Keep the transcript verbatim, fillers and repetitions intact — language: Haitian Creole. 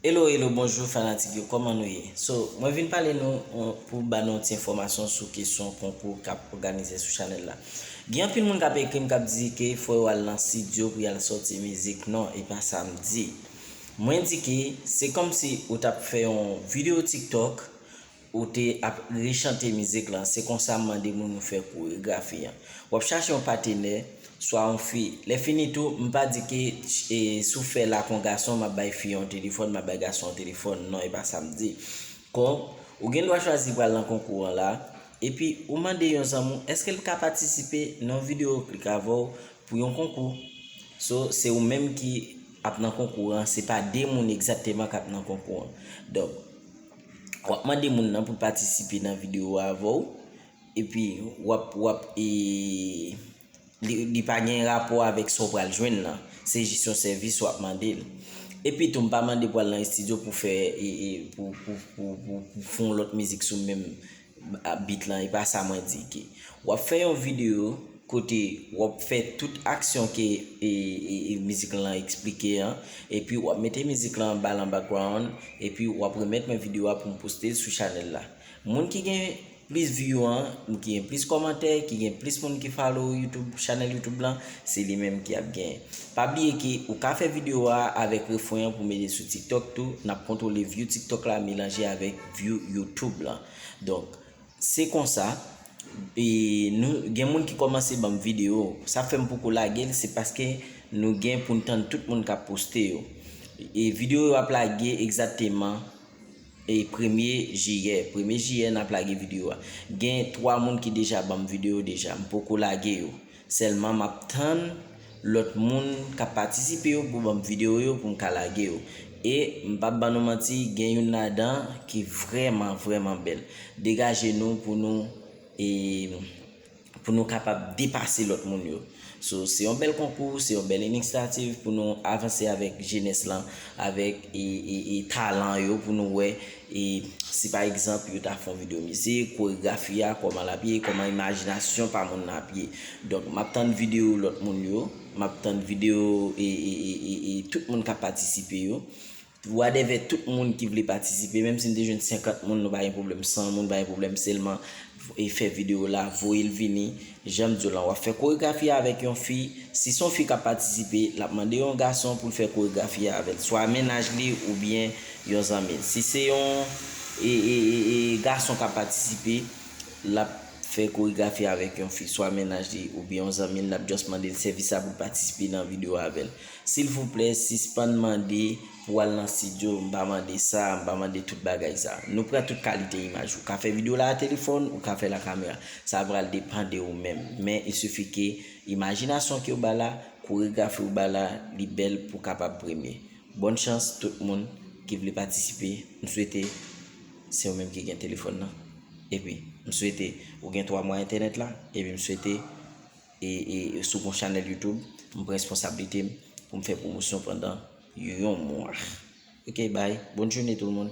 Hello, hello, bonjou fanatik yo, kòman nou ye? So, mwen vin pale nou on- pou ba nou ti enfòmasyon sou kesyon konkou k ap òganize sou chanèl la. Gen anpil moun k ap ekri m k ap di ke fò yo al nan estidyo pou y al sòti mizik. Non, e pa sa m di. Mwen di ke se kòmsi ou t ap fè yon videyo TikTok, ou te ap rechante mizik lan. Se konsa m mande moun ou fè koregrafi an. W ap chache yon patenè, swa yon fi. Lè fini tou, m pa di ke e, si w fè l ak yon gason, m ap bay fi an yon telefòn, m ap bay gason an yon telefòn. Non, e pa sa m di. Kon, ou gen dwa chwazi pral nan konkou an la, epi ou mande yon zanmi w èske l ka patisipe nan yon videyo klik avè w pou yon konkou. So, se ou menm ki ap nan konkou an, se pa de moun egzakteman k ap nan konkou an. Donk, w ap mande moun nan pou l patisipe nan videyo a avè w, epi w ap, w ap, e, li, li pa gen rapò avèk sa w pral jwenn nan. Se jis yon sèvis w ap mande l. Epi tou, m pa mande pou al nan estidyo pou fè, e, e, pou, pou, pou, pou, pou fè yon lòt mizik sou menm a- beat lan, e pa sa mwen di ke. W ap fè yon videyo kote w ap fè tout aksyon ke e, e, e, mizik lan eksplike an, epi w ap mete mizik lan anba lan background, epi w ap remèt mwen videyo a pou m poste l sou chanèl la. Moun ki gen plis view an, ki gen plis kòmantè, ki gen plis moun ki follow YouTube, chanèl YouTube lan, se li menm ki ap genyen. Pa bliye ke ou ka fè videyo a avèk refren an pou mete sou TikTok tou, n ap kontwole view TikTok la melanje avèk view YouTube lan. Donk, se konsa, e, nou, gen moun ki kòmanse ban m videyo, sa fè m poko lage l, se paske nou gen pou n tann tout moun k ap poste yo. E videyo yo ap lage egzakteman e premye jiyè. Premye jiyè, n ap lage videyo a. Gen twa moun ki deja ban m videyo deja. M poko lage yo. Sèlman, m ap tann lòt moun k ap patisipe yo pou ban m videyo yo pou m ka lage yo. E m p ap ban nou manti, gen youn ladan ki vrèman, vrèman bèl. Degaje nou pou nou, e, pou nou kapab depase lòt moun yo. So, se yon bèl konkou, se yon bèl inisyativ pou nou avanse avèk jenès lan, avèk e, e, e talan yo, pou nou wè e si pa egzanp yo ta fè yon videyo mizik, koregrafi a, kòman l ap ye, kòman imajinasyon pa moun nan ap ye. Donk, m ap tann videyo lòt moun yo, m ap tann videyo e, e, e, e, e tout moun k ap patisipe yo. Whatever, tout moun ki vle patisipe, menm si n te jwenn senkant moun, nou pa gen pwoblèm, san moun, pa gen pwoblèm, sèlman e fè videyo la, voye l vini. Jan m di w lan, w ap fè koregrafi a avèk yon fi. Si se yon fi k ap patisipe, l ap mande yon gason pou l fè koregrafi a avè l, swa mennaj li oubyen yon zanmi l. Si se yon e, e, e, e, gason k ap patisipe, l ap fè koregrafi a avèk yon fi, swa mennaj li oubyen yon zanmi l, l ap just mande l sèvis la pou l patisipe nan videyo a avè l. Silvouplè, sispann mande pou al nan estidyo, m pa mande sa, m pa mande tout bagay sa. Nou pran tout kalite imaj. Ou ka fè videyo la a telefòn, ou ka fè l a kamera. Sa pral depann de ou menm. Men, il suffit ke imajinasyon ke w ba la, koregrafi w ba la, li bèl pou kapab premye. Bòn chans tout moun ki vle patisipe. M swete se ou menm ki gen telefòn nan. Epi, m swete ou gen twa mwa entènèt la. Epi, m swete e, e, e sou yon chanèl YouTube, m pran responsablite m pou m fè pwomosyon pandan yon mwa. Ok, bye. Bonne journée tout le monde.